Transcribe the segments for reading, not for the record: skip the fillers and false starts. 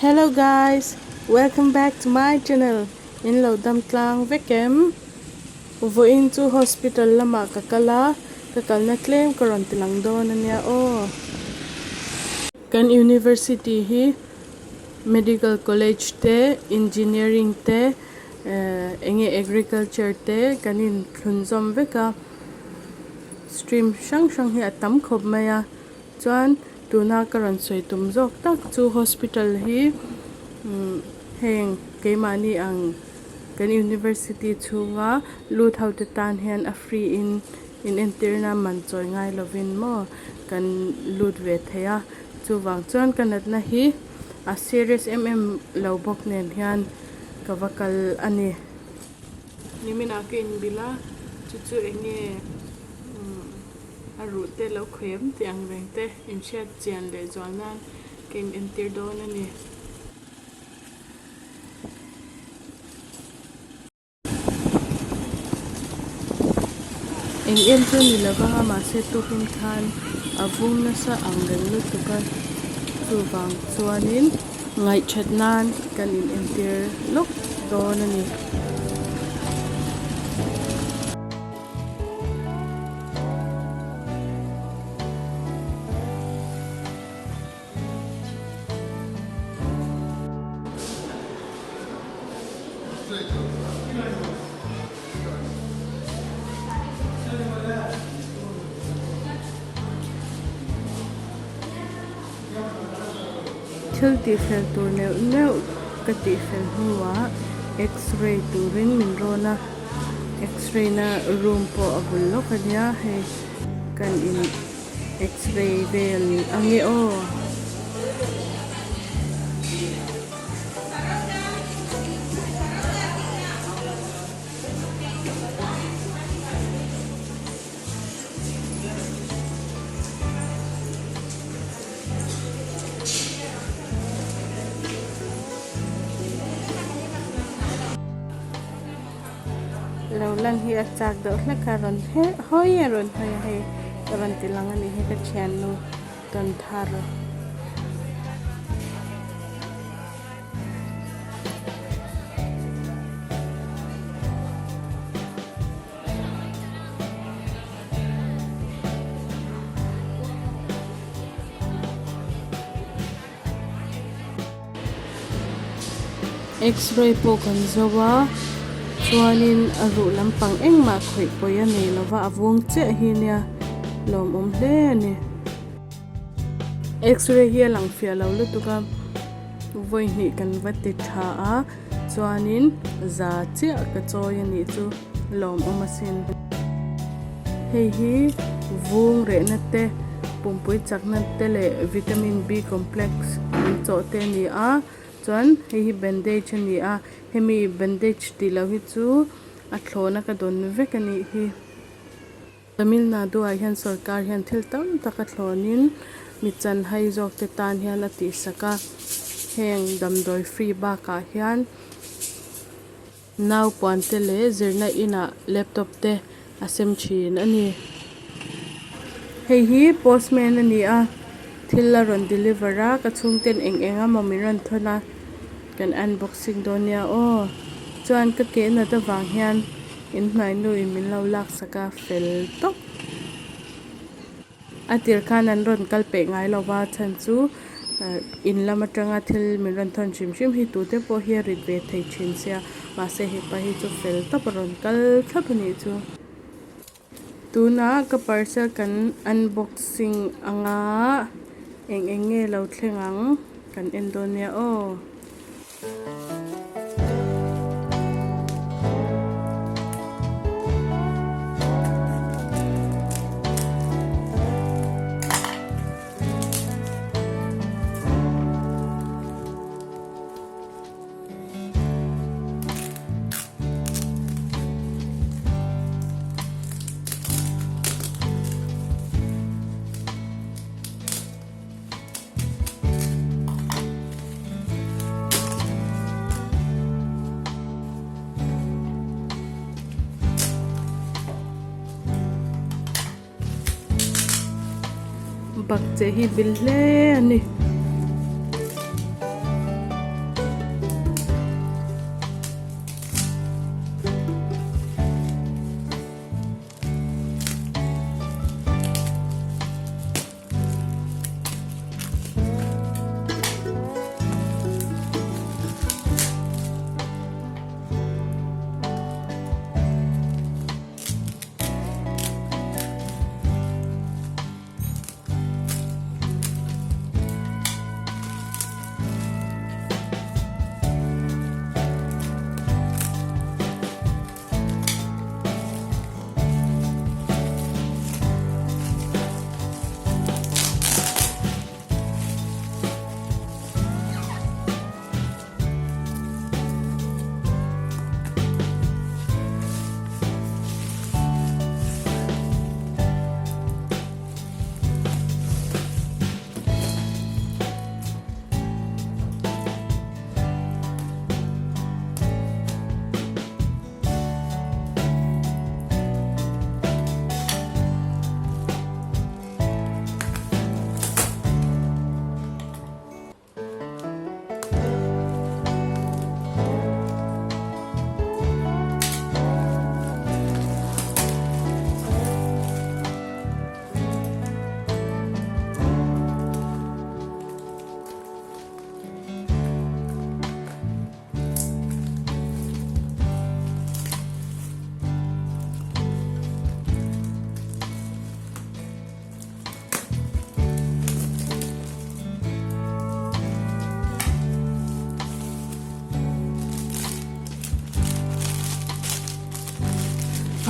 Hello guys, welcome back to my channel in lo dam tlang vek em? Vawiin chu hospital lamah ka kal a, ka kalna tlem ka rawn ti lang dawn ania aw. Kan university hi medical college te, engineering te, eng nge agriculture te kan inthlunzawm vek a, stream hrang hrang hi a tam khawp mai a. Chuan tuna ka rawn sawi tum zawk tak chu hospital hi heng keimahni ang kan university chhunga lut ho te tan hian a free in in entirna man chawi ngai lovin maw kan lut ve thei a chuvang chuan ka natna hi a serious em em lo bawk nen hian ka va kal a ni. Niminah ka inbilh a chu chu eng nge A ruh te lo khawi em tih ang reng te inhriat chian leh zual nan ka in entir dawn a ni. Eng em chu ni lova mahse tukin khan a vung nasa ang reng lutuk a, chuvang chuanin ngaihthat nan kan in entir lawk dawn a ni. Thil tihfel tur neuh neuh ka tihfel hnuah x-ray turin min rawn a. X-ray na room pawh a bul lawk a nia hei kan in x-ray vel ang e aw. Lo lan hi a chak deuh hlek a rawn hawi a rawn hawi a hei ka rawn ti lang a nih hi ka thiannu tawn thar. X-ray pawh kan zo a chuanin a ruh lampang engmah khawih pawi a nei lova a vung chiah hi nia lawmawm hle a ni. X-ray hi a lang fiah lo lutuk a vawi hnih kan va ti tha a chuanin za chiah ka chawi a nih chu lawmawm asin. Hei hi vung rehna te pumpui chakna te leh vitamin B complex an chawh te a ni a chuan hei hi bandage a ni a hemi bandage tih loh hi chu a thlawhna ka dawn vek a nih hi. Tamil Nadu ah hian sorkar hian thil tam tak a thlawnin mi chanhai zawk te tan hian a tihsak a heng damdawi free bakah hian Naupuan te leh zirna inah laptop te a sem thin a ni. Hei hi postman a ni a, thil a rawn deliver a, ka chhungten eng eng emaw min rawn thawn a, kan unboxing dawn nia aw. Chuan ka ke nat avang hian inhnuai nu in min lo laksak a fel tawp. A tir khan an rawn kal peih ngai lo va, chhan chu in lam atanga thil min rawn thawn hrim hrim hi tute pawh hi a rit ve thei thin sia, mahse hepa hi chu fel tawp a rawn kal thlap a nih chu. Tunah ka parcel kan unboxing anga eng eng nge lo thleng ang kan en dawn nia aw. Bakcheh hi bil hle a ni.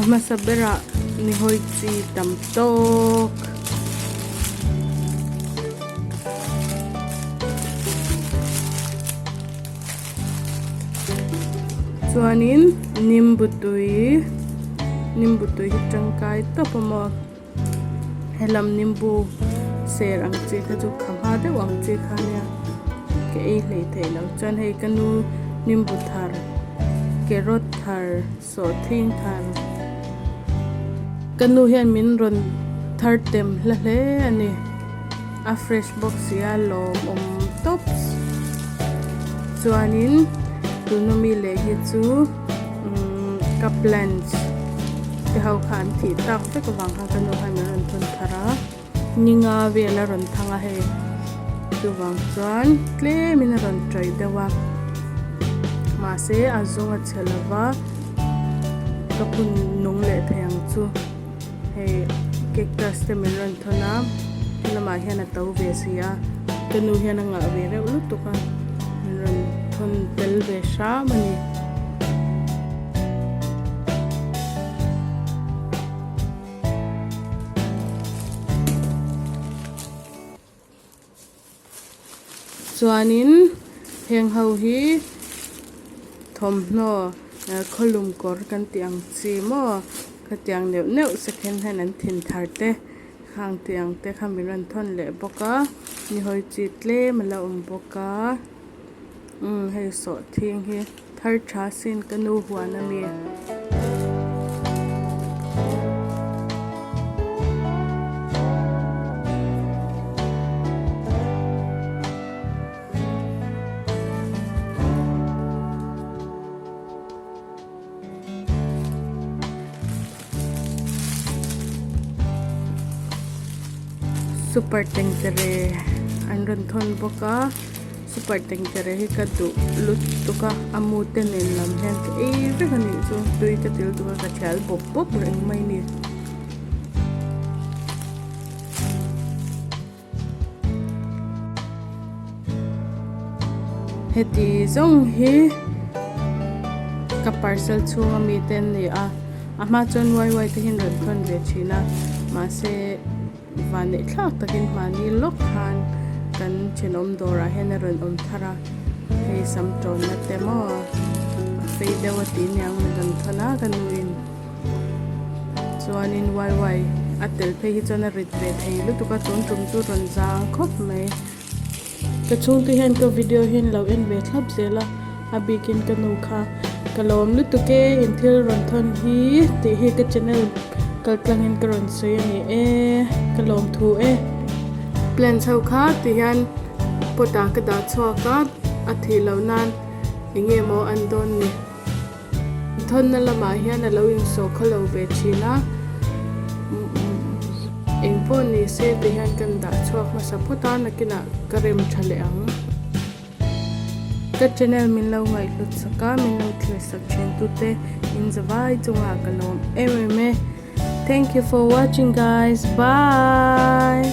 hmasa berah nihawi chi tam tawk. Chuanin nimbu tui nimbu tui hi tangkai tawp a maw helam nimbu ser ang chi kha chu kha hma deuh ang chi kha nia ka ei hlei theih loh chuan hei ka nu nimbu thar carrot thar sawhthing thar ka nu hian min rawn thar tem hla hle a ni a fresh bawk si a lawmawm tawp chuanin tuna mi leh hi chu umm ka plants te ho kha an thih tak vek avang khan ka nu khan min rawn thawn thar a ninga vel a rawn thang a hei chuvang chuan tlemin a rawn ṭawih deuh a mahse a zung a chhe lova ka phun nung leh thei ang chu hei cactus te min rawn thawn a helamah hian a to ve si a ka nu hian a ngah ve reuh lutuk a min rawn thawn tel ve hram a ni. Chuanin heng ho hi thawmhnaw khawlum kawr kan tih ang chi maw khatiang neuh neuh second hand an thin thar te khang tih ang te kha min rawn thawn leh bawk a nihawi chi tlem a la awm bawk a umm hei sawhthing hi thar tha sin ka nu huan a mi. Super tengtere an rawn thawn bawk a super tengtere hi ka duh lutuk a a mu te nen lam hian ka ei vek a nih chu tui ka til duh a ka thial bawp bawp reng mai a ni. Heti zawng hi ka parcel chhunga mite an ni a a hma chuan waiwai te hian rawn thawn ve thin a mahse vanneih thlak takin mahni lawk khan kan thenawm dawrah hian a rawn awm thar a hei sam tawnna te maw a fei deuh a tih aniang min rawn thawn a ka nuin. Chuanin waiwai a tel phei hi chuan a rit ve thei lutuk a tun tum chu rawn zang khawp mai. Ka chhungte hian ka video hi an lo en ve thlap zel a, a bikin ka nu kha ka lawm lutuk e in thil rawn thawn hi tih hi ka channel kal tlangin ka rawn sawi a ni e ka lawm thu e. Plants ho kha ti hian pot ah ka dah chhuak a, a thih loh nan eng nge maw an dawn ni. Thawnna lamah hian a lo insawh khaw lo ve thin a, eng pawh ni se ti hian kan dah chhuak hmasa phawt a, nakinah ka rem tha leh ang. Ka channel min lo ngaihhlut sak a, min lo thlir sak thin tute in zavai chungah ka lawm em em e. Thank you for watching guys. Bye.